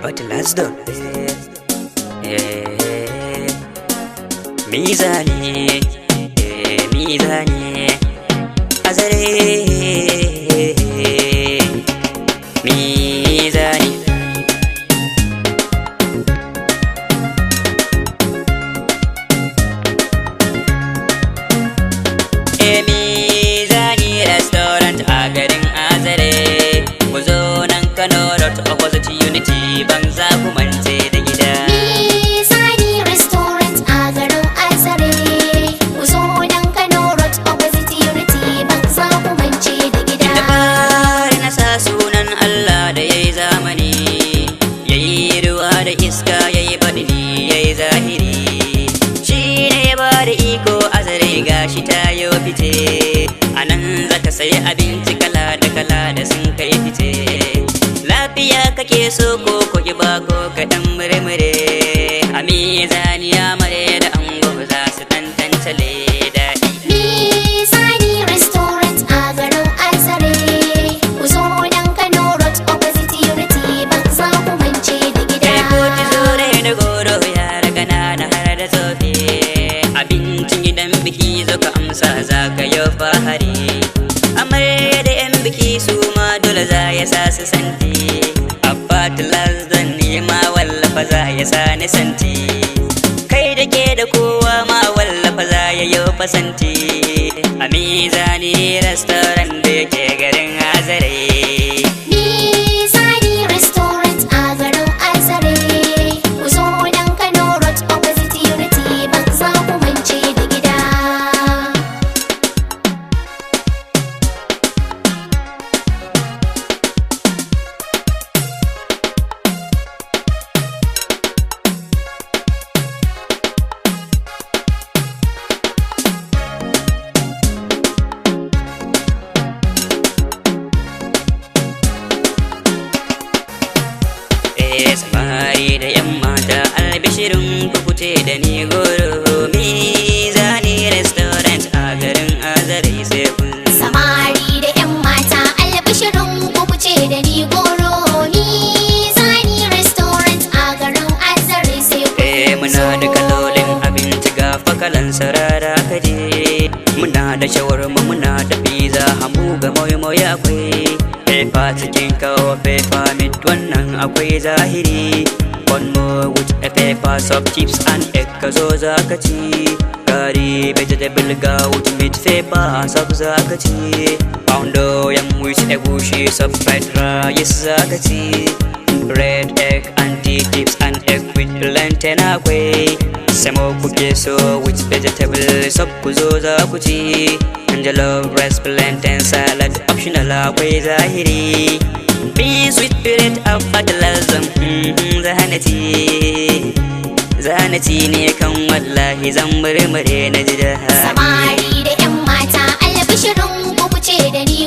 But let's do Mizani, mizani, Azare, mizani. Mizani restaurant a garin Azare, ku zo nan Kano Road opposite Unity ban za ku mance da gida. Mizani Restaurant a garin Azare. Ku zo nan Kano Road opposite Unity Bank za ku mance da gida. Da fari na sa sunan Allah da ya yi zamani, ya yi ruwa da iska, ya yi baɗini, ya yi zahiri. Shi ne ya ba da iko Azare gashi ta yi fice, a nan za ka sayi abinci kala da kala da sun kai fice. Lafiya kake so ko ko ba ko kaɗan murmure, a mizani mare da ango za su tantance daɗi. Mizani Restaurant a garin Azare. Ku zo nan Kano Road opposite Unity Bank za ku mance da gida. Kai ko zure da goro, yara ganana har da tsofi. Abincin gidan biki zo ka amsa, za ka yi fahari. Amarya da yan biki su ma dole za ya sa su santi. Abba zan nema wallafa za ya sa ni santi. Kai da ke da kowa ma wallafa za ya yi fasanti. A Mizani Restaurant da yake garin Azare. Mizani Restaurant a garin Azare. Ku zo nan Kano Road opposite Unity Bank za ku mance da gida. Eh, samari da yan mata, albishirin ku kuce da ni goro. Mizani Restaurant a garin Azare sai kun Samari da 'yan mata, albishirin ku kuce da ni goro. Mizani Restaurant a garin Azare sai ku Eh, muna da kalolin abinci, ga fakalan sarara kaje. Muna da shawarma, muna da pizza, hamu ga moi moi, akwai pepper chicken, kawo pepper meat, wannan akwai zahiri. One more with a pepper soup, chips and egg, ka zo za ka ci. Curry vegetable ga with meat, pepper soup za ka ci. Poundo yam with egusi soup, fried rice za ka ci. Bread, egg and tea, chips and egg with plantain akwai. Semo kuke so with vegetable soup, ku zo za ku ci. And jollof rice, plantain salad optional akwai zahiri. Beans with bread of fertilizer, zahanati. Zahanati ne kan wallahi zan murmure na ji daɗi. Samari da 'yan mata, albishirin ku kuce da ni.